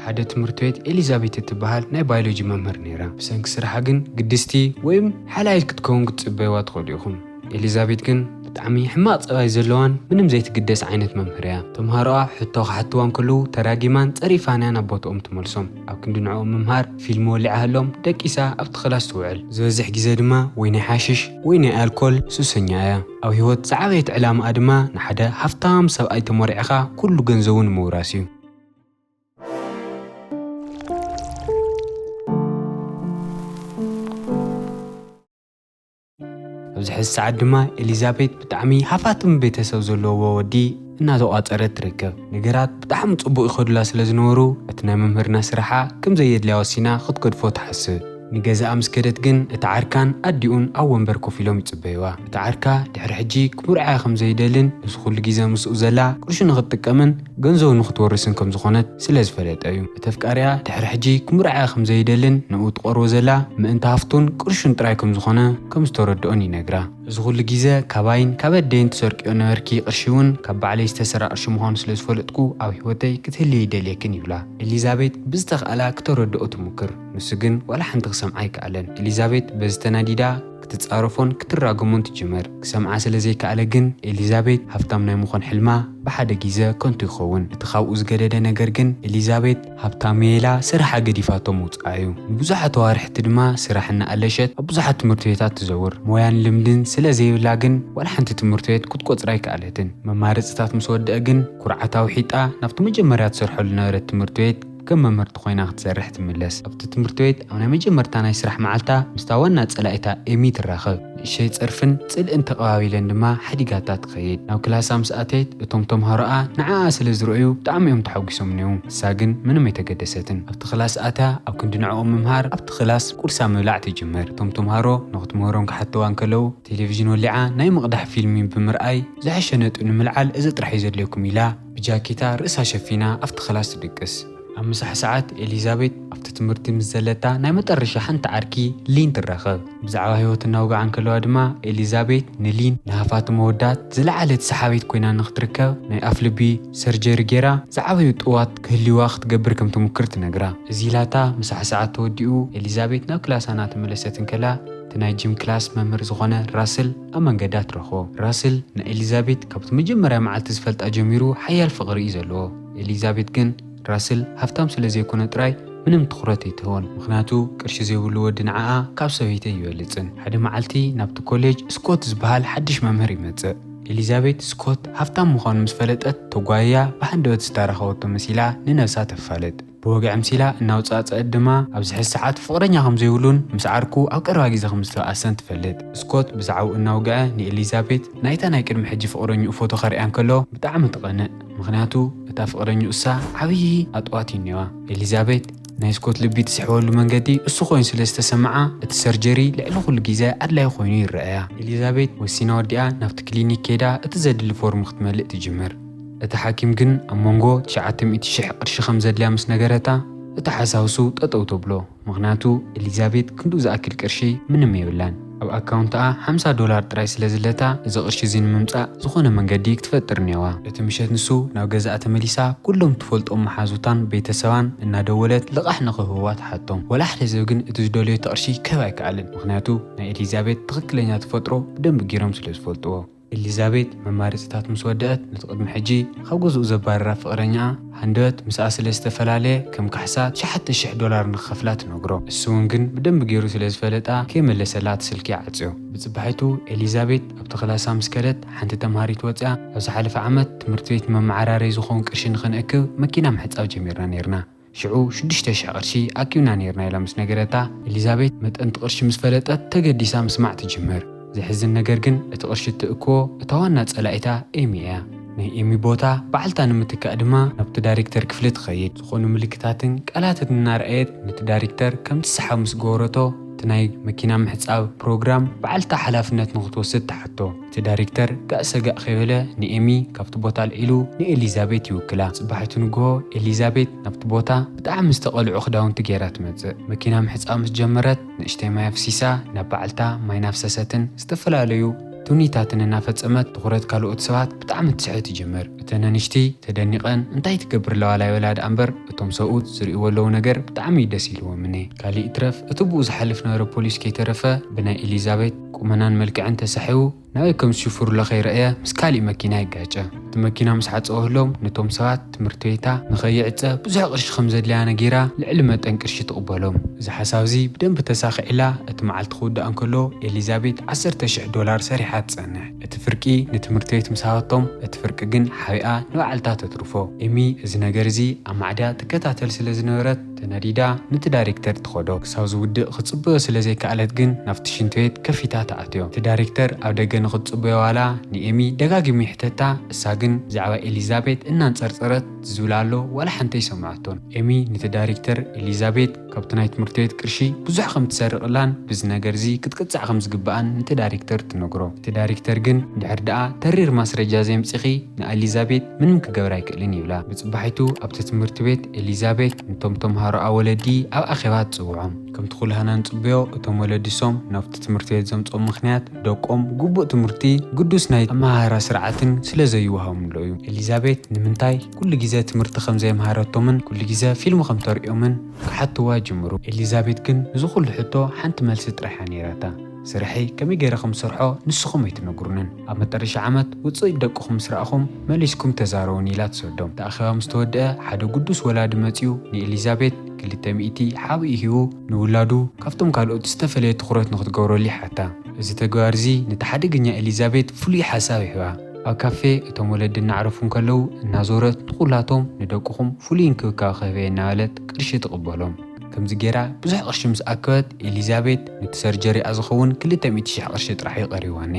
ሓደ ትምህርቲ ቤት ኤሊዛቤት እትበሃል ናይ ባዮሎጂ መምህር ነይራ። ብሰንኪ ስርሓ ግን ግድስቲ ወይም ሓላይት ክትከውን ክትጽበይዋ ትኽእሉ ኢኹም። ኤሊዛቤት ግን ብጣዕሚ ሕማቕ ጸባይ ዘለዋን ምንም ዘይትግደስ ዓይነት መምህር እያ። ተምሃሮኣ ሕቶ ክሓትዋ እንከለዉ ተራጊማን ጸሪፋን እያ ናብ ቦትኦም ትመልሶም። ኣብ ክንዲ ንዕኦም ምምሃር ፊልም ወሊዓሎም ደቂሳ ኣብቲ ክላስ ትውዕል። ዝበዝሕ ግዜ ድማ ወይ ናይ ሓሽሽ ወይ ናይ ኣልኮል ሱሰኛ እያ። ኣብ ህይወት ዝዓበየት ዕላማኣ ድማ ንሓደ ሃፍታም ሰብኣይ ተመሪዕኻ ኩሉ ገንዘቡ ንምውራስ እዩ። ኣብዚ ሕዚ ሰዓት ድማ ኤሊዛቤት ብጣዕሚ ሃፋትም ቤተሰብ ዘለዎ ወዲ እናተቋፀረት ትርከብ። ነገራት ብጣዕሚ ፅቡቅ ይኸዱላ ስለ ዝነበሩ እቲ ናይ መምህርና ስራሓ ከም ዘየድልያ ወሲና ክትገድፎ ትሓስብ። ንገዛኣ ምስ ከደት ግን እቲ ዓርካን ኣዲኡን ኣብ ወንበር ኮፍ ኢሎም ይፅበይዋ። እቲ ዓርካ ድሕሪ ሕጂ ክምርዓያ ከም ዘይደልን ንሱ ኩሉ ግዜ ምስኡ ዘላ ቅርሹ ንክትጥቀምን ገንዘቡ ንክትወርስን ከም ዝኾነት ስለ ዝፈለጠ እዩ። እቲ ኣፍቃሪኣ ድሕሪ ሕጂ ክምርዓያ ከም ዘይደልን ንኡ ትቐርቦ ዘላ ምእንቲ ሃፍቱን ቅርሹን ጥራይ ከም ዝኾነ ከም ዝተረድኦን ይነግራ። እዚ ኩሉ ግዜ ካባይን ካብ ኣደይን ትሰርቅዮ ነበርኪ ቅርሺ እውን ካብ ባዕለይ ዝተሰራ ቅርሺ ምዃኑ ስለ ዝፈለጥኩ ኣብ ህይወተይ ክትህልየ ይደልየክን ይብላ። ኤሊዛቤት ብዝተኽኣላ ክተረድኦ ትሙክር። ንሱ ግን ዋላ ሓንቲ ክሰምዓ ኣይከኣለን። ኤሊዛቤት በዚ ተናዲዳ ክትጻረፎን ክትራገሞን ትጅምር። ክሰምዓ ስለ ዘይከኣለ ግን ኤሊዛቤት ሃፍታም ናይ ምዃን ሕልማ ብሓደ ግዜ ከንቱ ይኸውን። እቲ ካብኡ ዝገደደ ነገር ግን ኤሊዛቤት ሃብታም እየ ኢላ ስርሓ ገዲፋቶ ምውጽኣ እዩ። ንብዙሓት ኣዋርሕቲ ድማ ስራሕ እናኣለሸት ኣብ ብዙሓት ትምህርቲ ቤታት ትዘውር። ሞያን ልምድን ስለ ዘይብላ ግን ዋላ ሓንቲ ትምህርቲ ቤት ክትቆጽራ ኣይከኣለትን። መማረጽታት ምስ ወደአ ግን ኩርዓታ ኣውሒጣ ናብቲ መጀመርያ ትሰርሐሉ ነበረት ትምህርቲ ቤት ከም መምህርቲ ኮይና ክትሰርሕ ትምለስ። ኣብቲ ትምህርቲ ቤት ኣብ ናይ መጀመርታ ናይ ስራሕ መዓልታ ምስታ ዋና ጸላኢታ ኤሚ ትራኸብ። ንእሸይ ጸርፍን ጽልእን ተቐባቢለን ድማ ሓዲጋታ ትኸይድ። ናብ ክላሳ ምስ ኣተየት እቶም ተምሃሮኣ ንዓኣ ስለ ዝረኣዩ ብጣዕሚ እዮም ተሓጒሶም ነይሮም። ንሳ ግን ምንም ኣይተገደሰትን። ኣብቲ ክላስ ኣትያ ኣብ ክንዲ ንዕኦም ምምሃር ኣብቲ ክላስ ቁርሳ ምብላዕ ትጅምር። እቶም ተምሃሮ ንኽትምህሮም ክሓተዋ እንከለዉ ቴሌቪዥን ወሊዓ ናይ ምቕዳሕ ፊልሚ ብምርኣይ ዝሐሸ ነጥቢ ንምልዓል እዚ ጥራሕ እዩ ዘድልየኩም ኢላ ብጃኬታ ርእሳ ሸፊና ኣብቲ ክላስ ትድቅስ። ኣብ ምሳሕ ሰዓት ኤሊዛቤት ኣብቲ ትምህርቲ ምስ ዘለታ ናይ መጠረሻ ሓንቲ ዓርኪ ሊን ትራኸብ። ብዛዕባ ህይወት እናውግዓ እንከለዋ ድማ ኤሊዛቤት ንሊን ንሃፋትም ኣወዳት ዝለዓለት ሰሓቢት ኮይና ንክትርከብ ናይ ኣፍልቢ ሰርጀሪ ጌራ ዝዓበዩ ጥዋት ክህልይዋ ክትገብር ከም ትሙክር ትነግራ። እዚ ኢላታ ምሳሕ ሰዓት ተወዲኡ ኤሊዛቤት ናብ ክላሳ እናተመለሰት እንከላ እቲ ናይ ጂም ክላስ መምህር ዝኾነ ራስል ኣብ መንገዳ ትረኽቦ። ራስል ንኤሊዛቤት ካብቲ መጀመርያ መዓልቲ ዝፈልጣ ጀሚሩ ሓያል ፍቕሪ እዩ ዘለዎ። ኤሊዛቤት ግን ራስል ሃፍታም ስለ ዘይኮነ ጥራይ ምንም ትኹረት ኣይትህቦን። ምኽንያቱ ቅርሺ ዘይብሉ ወዲ ንዓኣ ካብ ሰበይተይ ይበልጽን። ሓደ መዓልቲ ናብቲ ኮሌጅ ስኮት ዝበሃል ሓድሽ መምህር ይመጽእ። ኤሊዛቤት ስኮት ሃፍታም ምዃኑ ምስ ፈለጠት ተጓይያ ብሃንደበት ዝተራኸበቶ መሲላ ንነብሳ ተፋልጥ። ብወግዒ ምሲላ እናውጻጸአት ድማ ኣብዚ ሕዚ ሰዓት ፍቕረኛ ከም ዘይብሉን ምስ ዓርኩ ኣብ ቀረባ ግዜ ከም ዝተበኣሰን ትፈልጥ። ስኮት ብዛዕባኡ እናውግዐ ንኤሊዛቤት ናይታ ናይ ቅድሚ ሕጂ ፍቕረኝኡ ፎቶ ከርእያ እንከሎ ብጣዕሚ ትቐንእ። ምኽንያቱ እታ ፍቕረኝኡ እሳ ዓብዪ ኣጥዋት እዩ እኒዋ። ኤሊዛቤት ናይ ስኮት ልቢ ትስሕበሉ መንገዲ እሱ ኮይኑ ስለ ዝተሰምዓ እቲ ሰርጀሪ ልዕሊ ኩሉ ግዜ ኣድላዪ ኮይኑ ይረኣያ። ኤሊዛቤት ወሲና ወዲኣ ናብቲ ክሊኒክ ከይዳ እቲ ዘድሊ ፎርም ክትመልእ ትጅምር። እቲ ሓኪም ግን ኣብ መንጎ ትሽዓተ ሚእቲ ሽሕ ቅርሺ ከም ዘድልያ ምስ ነገረታ እቲ ሓሳውሱ ጠጠው ተብሎ። ምኽንያቱ ኤሊዛቤት ክንድኡ ዝኣክል ቅርሺ ምንም የብላን። ኣብ ኣካውንትኣ ሓምሳ ዶላር ጥራይ ስለ ዝለታ እዚ ቅርሺ እዚ ንምምጻእ ዝኾነ መንገዲ ክትፈጥር እኒዋ። እቲ ምሸት ንሱ ናብ ገዛኣ ተመሊሳ ኩሎም ትፈልጦም መሓዙታን ቤተሰባን እናደወለት ልቓሕ ንኽህብዋ ትሓቶም። ወላ ሓደ ሰብ ግን እቲ ዝደለዮ እቲ ቅርሺ ክህብ ኣይከኣልን። ምኽንያቱ ናይ ኤሊዛቤት ትኽክለኛ ተፈጥሮ ብደንቢ ጌሮም ስለ ዝፈልጥዎ። ኤሊዛቤት መማረፂታት ምስ ወደአት ነቲ ቅድሚ ሕጂ ካብ ገዝኡ ዘባረራ ፍቕረኛኣ ሃንደበት ምስኣ ስለ ዝተፈላለየ ከም ካሕሳ ትሽዓተ ሽሕ ዶላር ንክኸፍላ ትነግሮ። እሱ እውን ግን ብደንቢ ገይሩ ስለ ዝፈለጣ ከይመለሰላ እቲ ስልኪ ይዓፅዮ። ብፅባሒቱ ኤሊዛቤት ኣብቲ ክላሳ ምስ ከደት ሓንቲ ተምሃሪት ወፂኣ ኣብ ዝሓለፈ ዓመት ትምህርቲ ቤት ንመመዓራረይ ዝኸውን ቅርሺ ንክንእክብ መኪና ምሕፃብ ጀሚርና ነይርና። ሽዑ ሽዱሽተ ሽሕ ቅርሺ ኣኪብና ነይርና ኢላ ምስ ነገረታ፣ ኤሊዛቤት መጠን እቲ ቅርሺ ምስ ፈለጠት ተገዲሳ ምስማዕ ትጅምር። ዘሕዝን ነገር ግን እቲ ቅርሺ እትእክቦ እታ ዋና ጸላኢታ ኤሚ እያ። ናይ ኤሚ ቦታ ባዕልታ ንምትካእ ድማ ናብቲ ዳይሬክተር ክፍሊ ትኸይድ። ዝኾኑ ምልክታትን ቃላትን እናረኣየት ነቲ ዳይሬክተር ከም ትሰሓብ ምስ ገበረቶ እቲ ናይ መኪና ምሕጻብ ፕሮግራም ባዕልታ ሓላፍነት ንኽትወስድ ትሓቶ። እቲ ዳይሬክተር ጋእ ሰጋእ ከይበለ ንኤሚ ካብቲ ቦታ ኣልዒሉ ንኤሊዛቤት ይውክላ። ጽባሒቱ ንግሆ ኤሊዛቤት ናብቲ ቦታ ብጣዕሚ ዝተቐልዑ ክዳውንቲ ገይራ ትመጽእ። መኪና ምሕጻብ ምስ ጀመረት ንእሽተይ ማይ ኣፍሲሳ ናብ ባዕልታ ማይ ናፍሰሰትን ዝተፈላለዩ ትውኒታትን እናፈጸመት ትኹረት ካልኦት ሰባት ብጣዕሚ ትስሕብ ትጅምር። እተን ኣንሽቲ ተደኒቐን፣ "እንታይ ትገብር ኣለዋ?" ኣይበላ ደኣ እምበር፣ እቶም ሰብኡት ዝርእይዎ ኣለዉ ነገር ብጣዕሚ እዩ ደስ ኢልዎም እኔ። ካልእ ይትረፍ፣ እቲ ብኡ ዝሓልፍ ነበረ ፖሊስ ከይተረፈ ብናይ ኤሊዛቤት ቁመናን መልክዕን ተሳሒቡ ናበይ ከም ዝሽፍሩላ ከይረኣየ ምስ ካሊእ መኪና ይጋጨ። እቲ መኪና ምስ ዓጸወሎም፣ ነቶም ሰባት ትምህርቲ ቤታ ንኸይዕጸ ብዙሕ ቅርሺ ከም ዘድልያ ነጊራ ልዕሊ መጠን ቅርሺ ትቕበሎም። እዚ ሓሳብ እዚ ብደንቢ ተሳኺዕላ እቲ መዓልቲ ክውዳእ እንከሎ ኤሊዛቤት ዓሰርተ ሽሕ ዶላር ሰሪሓ ትጸንሕ። እቲ ፍርቂ ንትምህርቲ ቤት ምስ ሃበቶም፣ እቲ ፍርቂ ግን ሓቢኣ ንባዕልታ ተትርፎ። ኤሚ እዚ ነገር እዚ ኣብ ማዕድያ ትከታተል ስለ ዝነበረት ተናዲዳ ነቲ ዳይሬክተር ትኸዶ። ክሳብ ዝውድእ ክጽበዮ ስለ ዘይከኣለት ግን ናብቲ ሽንቲ ቤት ከፊታ ትኣትዮ። እቲ ዳይሬክተር ኣብ ደገ ንኽትጽበዮ ዋላ ንኤሚ ደጋጊሙ ይሕተታ፣ እሳ ግን ብዛዕባ ኤሊዛቤት እናንጸርጸረት ዝብል ኣሎ ዋላ ሓንቲ ኣይሰማዓቶን። ኤሚ ነቲ ዳይሬክተር ኤሊዛቤት ካብቲ ናይ ትምህርቲ ቤት ቅርሺ ብዙሕ ከም ትሰርቕላን ብዚ ነገር እዚ ክትቅጻዕ ከም ዝግብኣን ነቲ ዳይሬክተር ትነግሮ። እቲ ዳይሬክተር ግን ድሕር ደኣ ተሪር ማስረጃ ዘየምጺኺ ንኤሊዛቤት ምንም ክገብር ኣይክእልን ይብላ። ብጽባሒቱ ኣብቲ ትምህርቲ ቤት ኤሊዛቤት ነቶም ተምሃሮኣ ወለዲ ኣብ ኣኼባ ትጽውዖም። ከምቲ ኩላህና ንጽበዮ እቶም ወለዲ ሶም ናብቲ ትምህርቲ ቤት ዘምጽኦም ምኽንያት ደቆም ግቡእ ትምህርቲ ግዱስ ናይ ኣመሃህራ ስርዓትን ስለ ዘይወሃሙሎ እዩ። ኤሊዛቤት ንምንታይ ኩሉ ግዜ ትምህርቲ ከም ዘይምሃረቶምን ኩሉ ግዜ ፊልም ከም ተርእዮምን ክሓትዋ ይጅምሩ። ኤሊዛቤት ግን ንዚ ኩሉ ሕቶ ሓንቲ መልሲ ጥራሕ እያ ነይራታ። ስርሐይ ከመይ ገይረ ከም ዝሰርሖ ንስኹም ኣይትነግሩንን። ኣብ መጠረሻ ዓመት ውጽኢት ደቅኹም ምስ ረኣኹም መሊስኩም ተዛረቡኒ ኢላ ትሰዶም። እቲ ኣኼባ ምስ ተወድአ ሓደ ግዱስ ወላዲ መጺኡ ንኤሊዛቤት ክልተ ሚእቲ ሓቢኡ ሂቡ ንውላዱ ካብቶም ካልኦት ዝተፈለየ ትኹረት ንኽትገብረሉ ይሓታ። እዚ ተግባር እዚ ነቲ ሓደገኛ ኤሊዛቤት ፍሉይ ሓሳብ ይህባ። ኣብ ካፌ እቶም ወለዲ እናዕረፉ እንከለዉ እናዞረት ንኹላቶም ንደቅኹም ፍሉይ እንክብካብ ክህበየ እናበለት ቅርሺ ትቕበሎም። ከምዚ ጌራ ብዙሕ ቅርሺ ምስ ኣከበት ኤሊዛቤት ነቲ ሰርጀሪኣ ዝኸውን ክልተ ሚእቲ ሽሕ ቅርሺ ጥራሕ እዩ ቀሪዋኒ።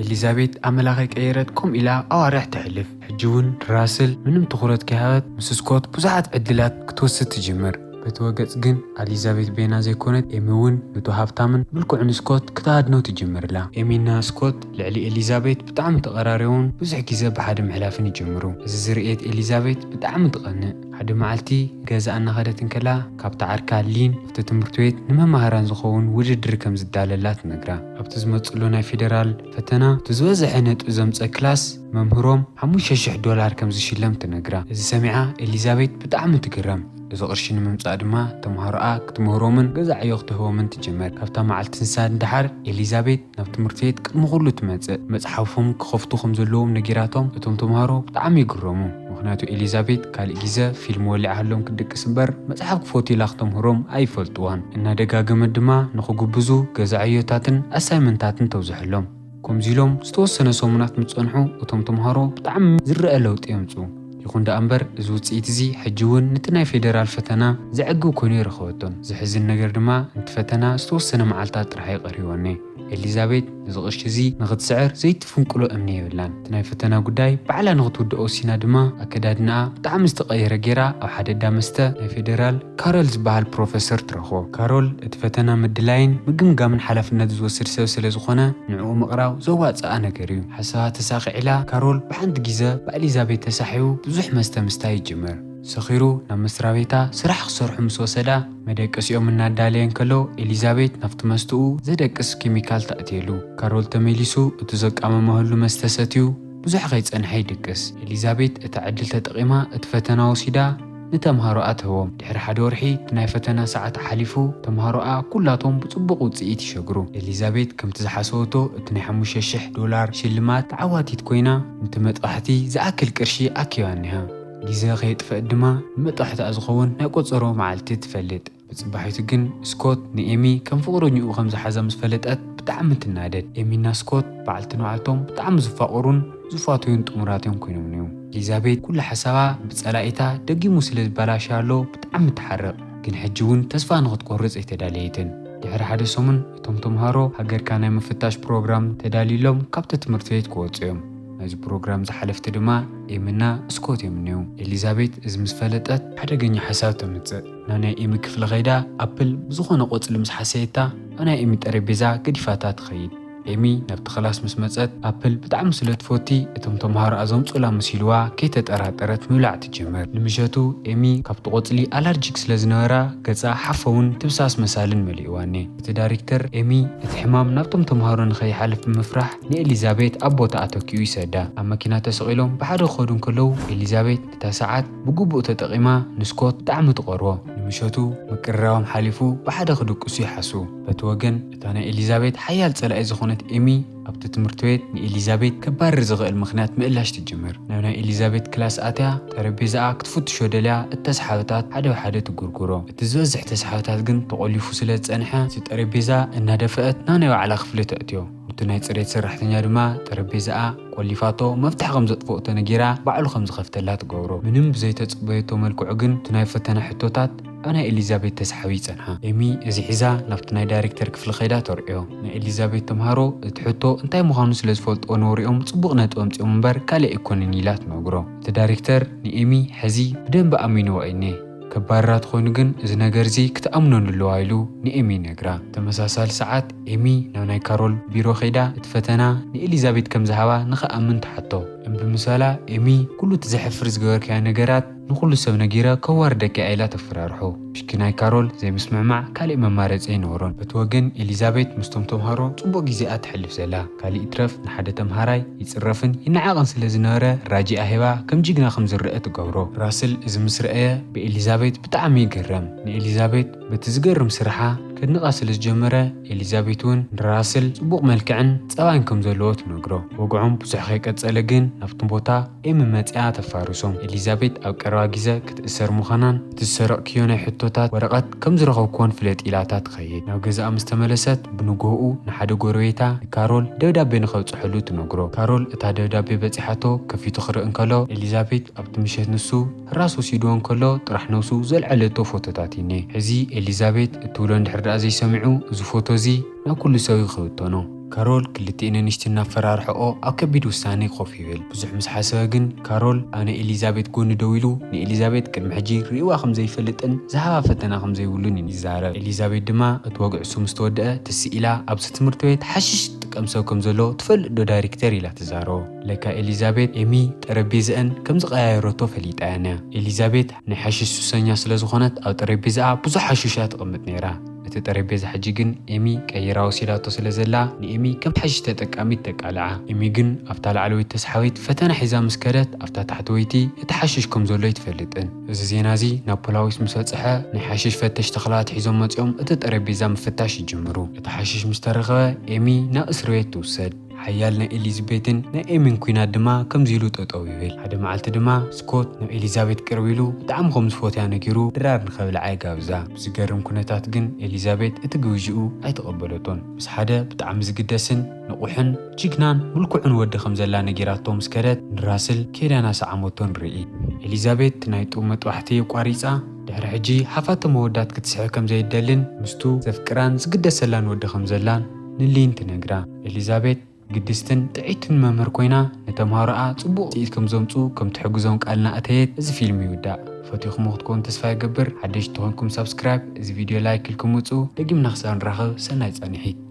ኤሊዛቤት ኣመላ ከይቀየረት ከምኡ ኢላ ኣዋርሕ ተሕልፍ። ሕጂ እውን ራስል ምንም ትኹረት ከይሃበት ምስ ስኮት ብዙሓት ዕድላት ክትወስድ ትጅምር። በቲ ወገጽ ግን ኣሊዛቤት ቤና ዘይኮነት ኤሚ እውን ነቱ ሃብታምን ምልኩዕን ስኮት ክትሃድኖ ትጅምርላ። ኤሚና ስኮት ልዕሊ ኤሊዛቤት ብጣዕሚ ተቐራሪቦምን ብዙሕ ግዜ ብሓደ ምሕላፍን ይጅምሩ። እዚ ዝርእየት ኤሊዛቤት ብጣዕሚ ትቐንእ። ሓደ መዓልቲ ገዛ እናኸደት እንከላ ካብታ ዓርካ ሊን ኣብቲ ትምህርቲ ቤት ንመማህራን ዝኸውን ውድድር ከም ዝዳለላ ትነግራ። ኣብቲ ዝመጽሉ ናይ ፌደራል ፈተና እቲ ዝበዝሐ ነጥቢ ዘምጸ ክላስ መምህሮም ሓሙሽተ ሽሕ ዶላር ከም ዝሽለም ትነግራ። እዚ ሰሚዓ ኤሊዛቤት ብጣዕሚ ትግረም። እዚ ቅርሺ ንምምጻእ ድማ ተምሃሮኣ ክትምህሮምን ገዛ ዕዮ ክትህቦምን ትጅምር። ካብታ መዓልቲ ንሳ ንደሓር ኤሊዛቤት ናብ ትምህርቲ ቤት ቅድሚ ኩሉ ትመጽእ። መጽሓፎም ክኸፍቱ ከም ዘለዎም ነጊራቶም እቶም ተምሃሮ ብጣዕሚ ይግረሙ። ምኽንያቱ ኤሊዛቤት ካልእ ግዜ ፊልም ወሊዓሎም ክትድቅስ እምበር መጽሓፍ ክፈቱ ኢላ ክተምህሮም ኣይፈልጥዋን። እናደጋገመት ድማ ንኽጉብዙ ገዛ ዕዮታትን ኣሳይመንታትን ተብዝሐሎም። ከምዚ ኢሎም ዝተወሰነ ሰሙናት ምስ ጸንሑ እቶም ተምሃሮ ብጣዕሚ ዝረአ ለውጢ የምጽኡ። ይኹን ደኣ እምበር እዚ ውጽኢት እዚ ሕጂ እውን ነቲ ናይ ፌደራል ፈተና ዘዕግብ ኮይኑ ኣይረኸበቶን። ዘሕዝን ነገር ድማ ነቲ ፈተና ዝተወሰነ መዓልታት ጥራሕ እዩ ቀሪቦኒ። ኤሊዛቤት ነዚ ቅርሺ እዚ ንኽትስዕር ዘይትፍንቅሎ እምኒ የብላን። እቲ ናይ ፈተና ጉዳይ ባዕላ ንኽትውድኦ ወሲና ድማ ኣከዳድናኣ ብጣዕሚ ዝተቐየረ ጌራ ኣብ ሓደ እንዳ መስተ ናይ ፌደራል ካሮል ዝበሃል ፕሮፈሰር ትረኽቦ። ካሮል እቲ ፈተና ምድላይን ምግምጋምን ሓላፍነት ዝወስድ ሰብ ስለ ዝኾነ ንዕኡ ምቕራብ ዘዋጽኣ ነገር እዩ። ሓሳባ ተሳኺዕላ ካሮል ብሓንቲ ግዜ ብኤሊዛቤት ተሳሒቡ ብዙሕ መስተ ምስታይ ይጅምር። ሰኺሩ ናብ መስሪያ ቤታ ስራሕ ክሰርሑ ምስ ወሰዳ መደቀሲኦም እናዳለየ እንከሎ ኤሊዛቤት ናብቲ መስተኡ ዘደቅስ ኬሚካል ተእትየሉ። ካሮል ተመሊሱ እቲ ዘቃመመህሉ መስተ ሰትዩ ብዙሕ ከይጸንሐ ይድቅስ። ኤሊዛቤት እታ ዕድል ተጠቒማ እቲ ፈተና ወሲዳ ንተምሃሮኣ ትህቦም። ድሕሪ ሓደ ወርሒ እቲ ናይ ፈተና ሰዓት ሓሊፉ ተምሃሮኣ ኩላቶም ብጽቡቕ ውጽኢት ይሸግሩ። ኤሊዛቤት ከምቲ ዝሓሰበቶ እቲ ናይ ሓሙሽተ ሽሕ ዶላር ሽልማት ተዓዋቲት ኮይና ነቲ መጥባሕቲ ዝኣክል ቅርሺ ኣኪባ እኒሃ። ግዜ ከየጥፈአት ድማ ንመጥባሕትኣ ዝኸውን ናይ ቆጸሮ መዓልቲ ትፈልጥ። ብጽባሒቱ ግን ስኮት ንኤሚ ከም ፍቕረኝኡ ከም ዝሓዛ ምስ ፈለጠት ብጣዕሚ ትናደድ። ኤሚና ስኮት በዓልቲ ንባዕልቶም ብጣዕሚ ዝፋቐሩን ዝፋተዩን ጥሙራት እዮም ኮይኖም ነይሮም። ኤሊዛቤት ኩሉ ሓሳባ ብጸላኢታ ደጊሙ ስለ ዝበላሽያ ኣሎ ብጣዕሚ ትሓርቕ። ግን ሕጂ እውን ተስፋ ንኽትቆርጽ ኣይተዳለየትን። ድሕሪ ሓደ ሰሙን እቶም ተምሃሮ ሃገርካ ናይ ምፍታሽ ፕሮግራም ተዳልዩሎም ካብቲ ትምህርቲ ቤት ክወጹ እዮም። ናይዚ ፕሮግራም ዝሓለፍቲ ድማ ኤሚና ስኮት እዮም እኒው። ኤሊዛቤት እዚ ምስ ፈለጠት ሓደገኛ ሓሳብ ተምጽእ። ናብ ናይ ኤሚ ክፍሊ ከይዳ ኣፕል ብዝኾነ ቆጽሊ ምስ ሓሰየታ ኣብ ናይ ኤሚ ጠረጴዛ ገዲፋታ ትኸይድ። ኤሚ ናብቲ ክላስ ምስ መጸት፣ ኣፕል ብጣዕሚ ስለ ትፈቲ፣ እቶም ተምሃሮኣ ዘምጹላ መሲልዋ ከይተጠራጠረት ምብላዕ ትጅምር። ንምሸቱ ኤሚ ካብቲ ቆጽሊ ኣላርጂክ ስለ ዝነበራ፣ ገጻ ሓፈውን ትብሳስ መሳልን መሊእዋኒ። እቲ ዳይሬክተር ኤሚ እቲ ሕማም ናብቶም ተምሃሮ ንኸይሓልፍ ብምፍራሕ ንኤሊዛቤት ኣብ ቦታ ኣተኪኡ ይሰዳ። ኣብ መኪና ተሰቒሎም ብሓደ ክኸዱ እንከለዉ፣ ኤሊዛቤት ነታ ሰዓት ብግቡእ ተጠቒማ ንስኮት ብጣዕሚ ትቐርቦ። ንምሸቱ ምቅርራቦም ሓሊፉ ብሓደ ክድቅሱ ይሓስቡ። በቲ ወገን እታ ናይ ኤሊዛቤት ሓያል ጸላኢ ዝኾነት ኤሚ ኣብቲ ትምህርቲ ቤት ንኤሊዛቤት ከባርር ዝኽእል ምኽንያት ምእላሽ ትጅምር። ናብ ናይ ኤሊዛቤት ክላስ ኣትያ ጠረጴዛኣ ክትፍትሾ ደልያ እተስሓበታት ሓደ ብሓደ ትጉርጉሮ። እቲ ዝበዝሕ ተስሓበታት ግን ተቖሊፉ ስለ ዝጸንሐ እቲ ጠረጴዛ እናደፍአት ናብ ናይ ባዕላ ክፍሊ ተእትዮ። እቲ ናይ ጽሬት ሰራሕተኛ ድማ ጠረጴዛኣ ቆሊፋቶ መፍትሕ ከም ዘጥፍኦ ተነጊራ ባዕሉ ከም ዝኸፍተላ ትገብሮ። ምንም ብዘይተጸበየቶ መልክዑ ግን እቲ ናይ ፈተና ሕቶታት ኣብ ናይ ኤሊዛቤት ተስሓቢ ይጸንሓ። ኤሚ እዚ ሒዛ ናብቲ ናይ ዳይሬክተር ክፍሊ ከይዳ ተርእዮ። ናይ ኤሊዛቤት ተምሃሮ እቲ ሕቶ እንታይ ምዃኑ ስለ ዝፈልጥዎ ነውሪኦም ጽቡቕ ነጥቢ ኣምጺኦም እምበር ካልእ ኣይኮነን ኢላ ትነግሮ። እቲ ዳይሬክተር ንኤሚ ሕዚ ብደንቢ ኣሚንዋ እኔ። ከባርራ ተኾይኑ ግን እዚ ነገር እዚ ክትኣምኖ ኣለዋ ኢሉ ንኤሚ ይነግራ። ተመሳሳሊ ሰዓት ኤሚ ናብ ናይ ካሮል ቢሮ ከይዳ እቲ ፈተና ንኤሊዛቤት ከም ዝሃባ ንኽኣምን ትሓቶ። እምቢ ምሳላ ኤሚ ኩሉ እቲ ዘሕፍር ዝገበርካዮ ነገራት ንኹሉ ሰብ ነጊረ ከዋርደካ እያ ኢላ ተፈራርሖ። ምሽኪናይ ካሮል ዘይምስምዕማዕ ካልእ መማረጺ ኣይነበሮን። በቲ ወገን ኤሊዛቤት ምስቶም ተምሃሮ ጽቡቕ ግዜኣ ተሕልፍ ዘላ። ካልእ ይትረፍ ንሓደ ተምሃራይ ይጽረፍን ይነዓቕን ስለ ዝነበረ ራጂኣ ሂባ ከም ጅግና ከም ዝረአ ትገብሮ። ራስል እዚ ምስ ረኣየ ብኤሊዛቤት ብጣዕሚ ይግረም። ንኤሊዛቤት በቲ ዝገርም ስርሓ ከድንቓ ስለ ዝጀመረ ኤሊዛቤት እውን ንራስል ጽቡቕ መልክዕን ጸባይን ከም ዘለዎ ትነግሮ። ወግዖም ብዙሕ ከይቀጸለ ግን ናብቲ ቦታ ኤሚ መጺኣ ተፋርሶም። ኤሊዛቤት ኣብ ቀረባ ግዜ ክትእሰር ምዃናን እቲ ዝሰረቕክዮ ናይ ሕቶታት ወረቐት ከም ዝረኸብክዎን ፍለጥ ኢላታ ትኸይድ። ናብ ገዛኣ ምስ ተመለሰት ብንግሆኡ ንሓደ ጎረቤታ ንካሮል ደብዳቤ ንኸብጽሐሉ ትነግሮ። ካሮል እታ ደብዳቤ በጺሓቶ ከፊቱ ክርኢ እንከሎ ኤሊዛቤት ኣብቲ ምሸት ንሱ ህራስ ወሲድዎ እንከሎ ጥራሕ ነብሱ ዘልዐለቶ ፎቶታት እኔ። ሕዚ ኤሊዛቤት እትብሎ እንድሕር ደኣ ዘይሰሚዑ እዚ ፎቶ እዚ ናብ ኩሉ ሰብ ይኽብተኖ። ካሮል ክልቲኤን ኣንሽቲ እናፈራርሕኦ ኣብ ከቢድ ውሳኔ ኮፍ ይብል። ብዙሕ ምስ ሓሰበ ግን ካሮል ኣብ ናይ ኤሊዛቤት ጎኒ ደው ኢሉ ንኤሊዛቤት ቅድሚ ሕጂ ርእይዋ ከም ዘይፈልጥን ዝሃባ ፈተና ከም ዘይብሉን ይዛረብ። ኤሊዛቤት ድማ እቲ ወግዒ እሱ ምስ ተወደአ ትስእ ኢላ ኣብዚ ትምህርቲ ቤት ሓሽሽ ጥቀም ሰብ ከም ዘሎ ትፈልጥ ዶ ዳይሬክተር ኢላ ትዛረቦ። ለካ ኤሊዛቤት ኤሚ ጠረጴዛኣን ከም ዝቐያየረቶ ፈሊጣ እያ ነያ። ኤሊዛቤት ናይ ሓሽሽ ሱሰኛ ስለ ዝኾነት ኣብ ጠረጴዛኣ ብዙሕ ሓሽሽ እያ ተቐምጥ ነይራ። እቲ ጠረጴዛ ሕጂ ግን ኤሚ ቀይራ ወሲዳቶ ስለ ዘላ ንኤሚ ከም ሓሽሽ ተጠቃሚት ተቃልዓ። ኤሚ ግን ኣብታ ላዕለወይቲ ተስሓቢት ፈተና ሒዛ ምስ ከደት ኣብታ ታሕተወይቲ እቲ ሓሽሽ ከም ዘሎ ኣይትፈልጥን። እዚ ዜና እዚ ናብ ፖላዊስ ምስ በጽሐ ናይ ሓሽሽ ፈተሽቲ ክላባት ሒዞም መጺኦም እቲ ጠረጴዛ ምፍታሽ ይጅምሩ። እቲ ሓሽሽ ምስ ተረኸበ ኤሚ ናብ እስር ቤት ትውሰድ። ሓያል ናይ ኤሊዝቤትን ናይ ኤሚን ኲናት ድማ ከምዚ ኢሉ ጠጠው ይብል። ሓደ መዓልቲ ድማ ስኮት ናብ ኤሊዛቤት ቅርብ ኢሉ ብጣዕሚ ከም ዝፈትያ ነጊሩ ድራር ንኸብልዓ ይጋብዛ። ብዝገርም ኩነታት ግን ኤሊዛቤት እቲ ግብዥኡ ኣይተቐበለቶን። ምስ ሓደ ብጣዕሚ ዝግደስን ንቑሕን ጅግናን ምልኩዕን ወዲ ከም ዘላ ነጊራቶ ምስ ከደት ንራስል ኬዳና ሰዓመቶ ንርኢ። ኤሊዛቤት ናይ ጡብ መጥባሕቲ የቋሪጻ ድሕሪ ሕጂ ሓፋተ መወዳት ክትስሕብ ከም ዘይደልን ምስቱ ዘፍቅራን ዝግደሰላን ወዲ ከም ዘላን ንሊን ትነግራ። ኤሊዛቤት ግድስትን ጥዕይትን መምህር ኮይና ንተምሃሮኣ ጽቡቕ ውጽኢት ከም ዘምጹ ከም ትሕግዞም ቃል እናኣተየት እዚ ፊልም ይውዳእ። ፈቲኹሞ ክትኮኑ ተስፋ ይገብር። ሓደሽቲ ተኾንኩም ሳብስክራይብ፣ እዚ ቪድዮ ላይክ ኢልኩም ውጹ። ደጊምና ክሳብ ንራኸብ ሰናይ ጻንሒት።